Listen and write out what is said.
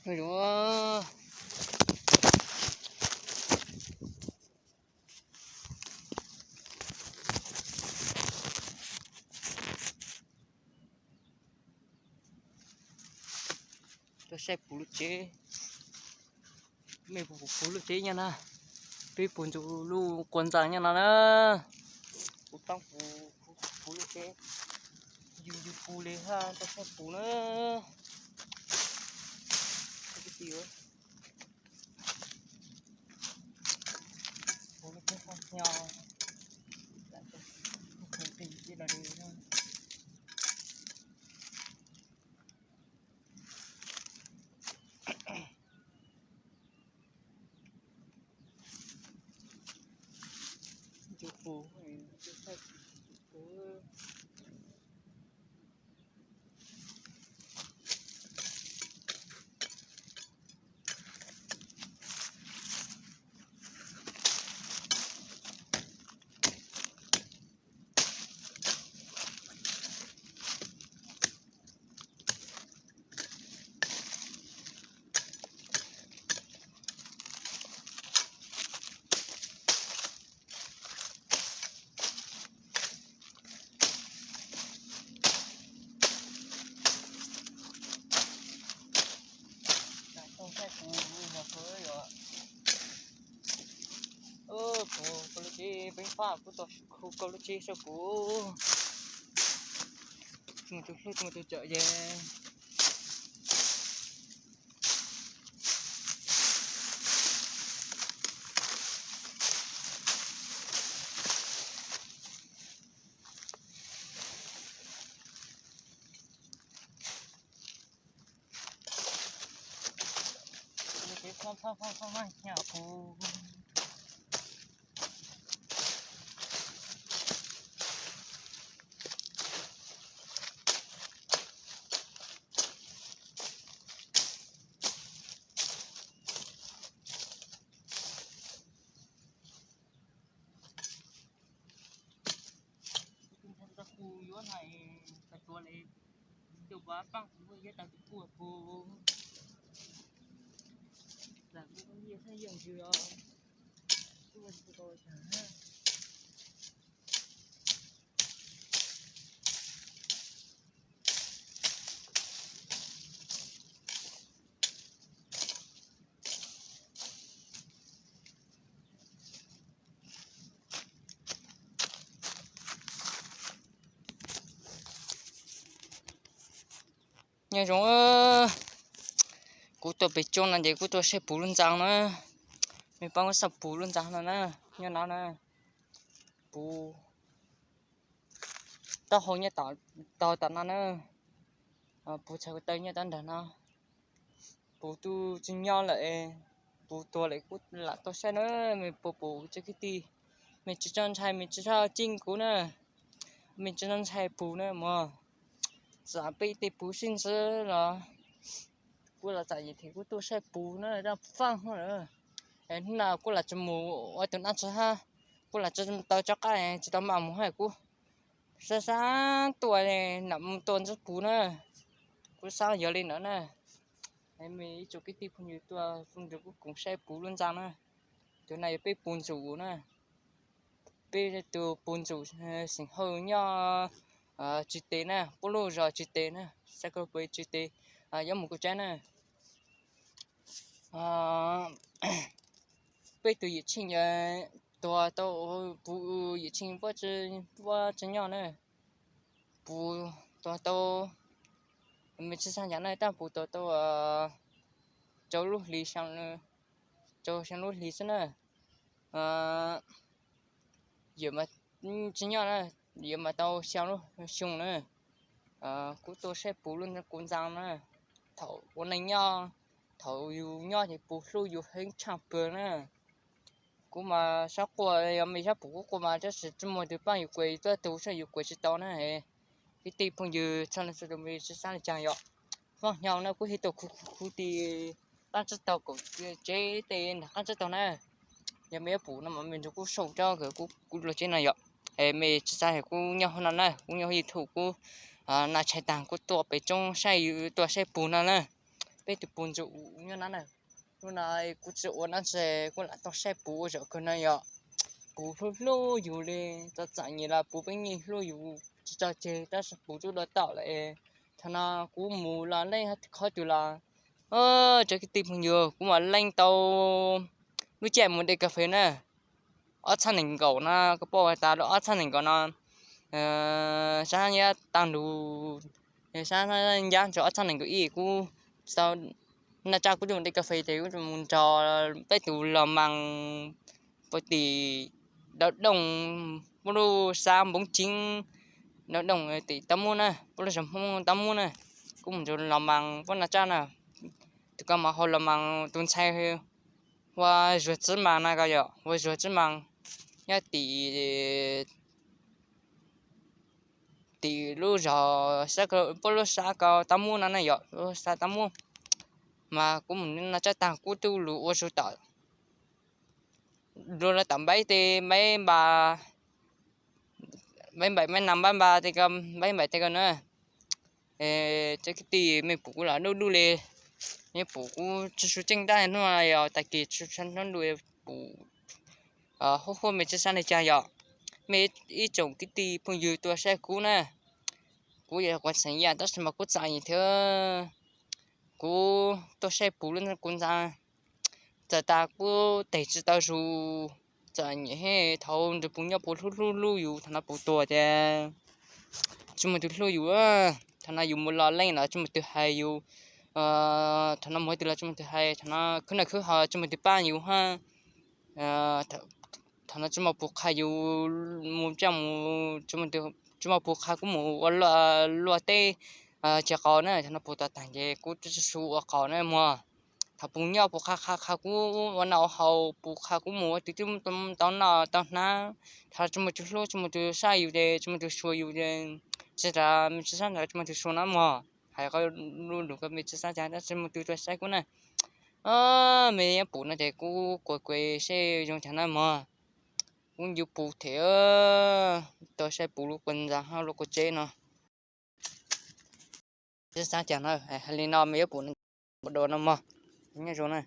Zoo, tuaj saib puv lub tsev. Mej puv, puv lub tsev nyob na. Peb puv ntxum lub quas ntxaa nyob no na. Puv toob puv, puv lub tsev. Yus yus puv li hab tuaj saib puv na. Puv lub tsev koj nyo. Kuv, kuv lub tsev, peb pab kuv tuaj saib kuv, kuv lub tsev saib kuv. Tsis muaj tus hlub tsis muaj tus cawm ces Kuv yuav hais tau tuav li, tus pas paab kuv yuav tau tus puag puv, lam kuv yeej yeej ntsis os. Nyob zoo, kuv tuaj pem tsoob no ces kuv tuaj saib puv lub ntxaa na. Mej paab kuv saib puv lub ntxaa no na, nyob no na. Puv taub hau nyob tog tom no na. Puv txhais ko taw nyob tom nrag no. Puv tub tsis nyob lawm, puv tuag lawm kuv lam tuaj saib na. Mej puas pum tsob kwv tij, mej tsis txhob ntshai, mej tsis txhob cim kuv na. Mej tsis txhob ntshai puv na mog. Txawm peb tej puv sib ntxwv los kuv los txom nyem thiab kuv tuaj saib puv na, zaj faaj lawm. Hnub no kuv lam tsis mus ua tus nab tsi hab, kuv lam tsis tau tso qab tsis tau maj mus hab, kuv sab sab tuaj nam mus tua ntsuab puv na. Kuv xaav yog li ntawd na. Mej ib tsoom kwv tij phooj ywg tuaj nrug kuv koom saib puv lub ntxaa na. Tus no yog peb puv ntxum na. Peb tug puv ntxum xeem Hawj nyob Tsis Tes na, puab lub zos Tsis Tes na, sab kawg pem Tsis Tes, yuav mus Kuv Tsab na. Peb tug yawm tsheej tuag tau, puv yawm tsheej puab tsi nyob na. Puv tuag tau, mej tsi xaav cas na, tab puv tuag tau rau lub hlis, rau xyaa lub hlis xwb na. Yawm mas tsi nyob na, yawm mas tau xyaa lub xyoo na. Kuv tuaj saib puv lub kuv ntxaa na. Thaum ua neej nyob, thaum yus nyob ces puv hlub yus heev tshaj plawg na. Kuv mas sab quaj, yog mej sab puv kuv quaj mas tab sis tsi muaj tug paab yus kuas, tuab tug saib yus kuas tsi tau na. Kwv tij phooj ywg txhua leej txhua tus mej tsi xaav le caag yom, vaaj nyo na, kuv hib tau kuv tus qaab tsib taug kaum tsev tej nrag qaab tsib taug na. Yog mej yuav pum no mas mej nrug kuv sau rau kuv lub tsev no yom. Es mej tsi xaav, kuv nyob hauv no na, kuv nyob hauv YouTube, kuv na tshais taag kuv tuaj pem tsoob saib, tuaj saib puv no na. Peb tus puj ntsuj nyob na na. Hnub no kuv tsis ua dab tsi, kuv lam tuaj saib puj ua zaum kawg no yom. Puj hlub hlub yus li, txom txom nyem los puj pheej hlub yus, tsis tso tseg, tab sis puj tsuj dua tom lawm. Thaum no kuv mus los leej qhov twg los, tsoom kwv tij phooj ywg, kuv mam leej tau lub caij mus de kas fes na. Ob txhab nees nkaum no, koj paub tas lub ob txhab nees nkaum no, sab nyob tag nrho, sab ncab ntawm ob txhab nees nkaum ib kuv tau na tsaj kuv coj mus de kas fes ces kuv mus nrog peb tus los mas puag tim Dawb Dooj, puag lub sab Npoob Ceeb, Dawb Dooj tim Tab Mub na, puag lub zos Hmoob Tab Mub na. Kuv mus nrog los mas puab na tsaj na, tus koj mas hu los mas tus ntxhais hu ua Zuag Txwb Mas na koj yom, ua Zuag Txwb Mas nyob tim, tim lub zos, puab lub sab ko Tab Mub no na yom, lub sab Tab Mub. Mas kuv mus na tsaj tag kuv twb lug ua zug tom, lug lawv tom npaib tes npaib npas, npaib npaim npaib nas npaib npas tes ko, npaib npaim tes ko na. Tsoom kwv tij, mej pum kuv los dub dub li, mej pum kuv tsis su tseej tab hnub no yog tag kis tsis su hnub ntu pum huab huab mej tsi sab le caag yom. Mej ib tsoom kwv tij phooj ywg tuaj saib kuv na, kuv yog quas xeem Yaj tab sis mas kuv txom nyem thiab. Kuv tuaj saib pum lub kuv ntxa, txawm tas kuv tes tsis tau zus, txom nyem heev. Thaum nrug pum nyob pum hlub hlub hlub yus, thaum no pum tuag ces tsis muaj tug hlub yus. Thaum no yus mus los leej los tsis muaj tug hais yus, thaum no mus tug los tsis muaj tug hais, thaum no khwv noj khwv haus tsis muaj tug pab yus hab. Thaum no tsis muaj pum qha yus mus caj mus, tsis muaj pum qha kuv mus ua luaj teb tsi qaus na. Thaum no pum tuag taag ces kuv tsis su ua qaus na mog. Thaum pum nyob pum qha qha qha kuv ua noj ua haus, pum qha kuv mus ua tug twb tau noj tau hnav. Thaum tsis muaj tug hlub tsis muaj tug saib yus ces tsis muaj tug suav yus ces tsis tas mej tsis sab ntawd tsis muaj tug suav na mog. Hais qhov lus lus ko mej tsis sab cas tab tsis muaj tug tuaj saib kuv na. Mej yuav pum no ces kuv kuas kuas seb zoo cas na mog. Kuv yuav pum thiab, tuaj saib pum lub kuv ntxa hab lub kuv tsev no. Tsis sab cas na, hais li no mej yuav pum npaum dua no mog. Nyob zoo na.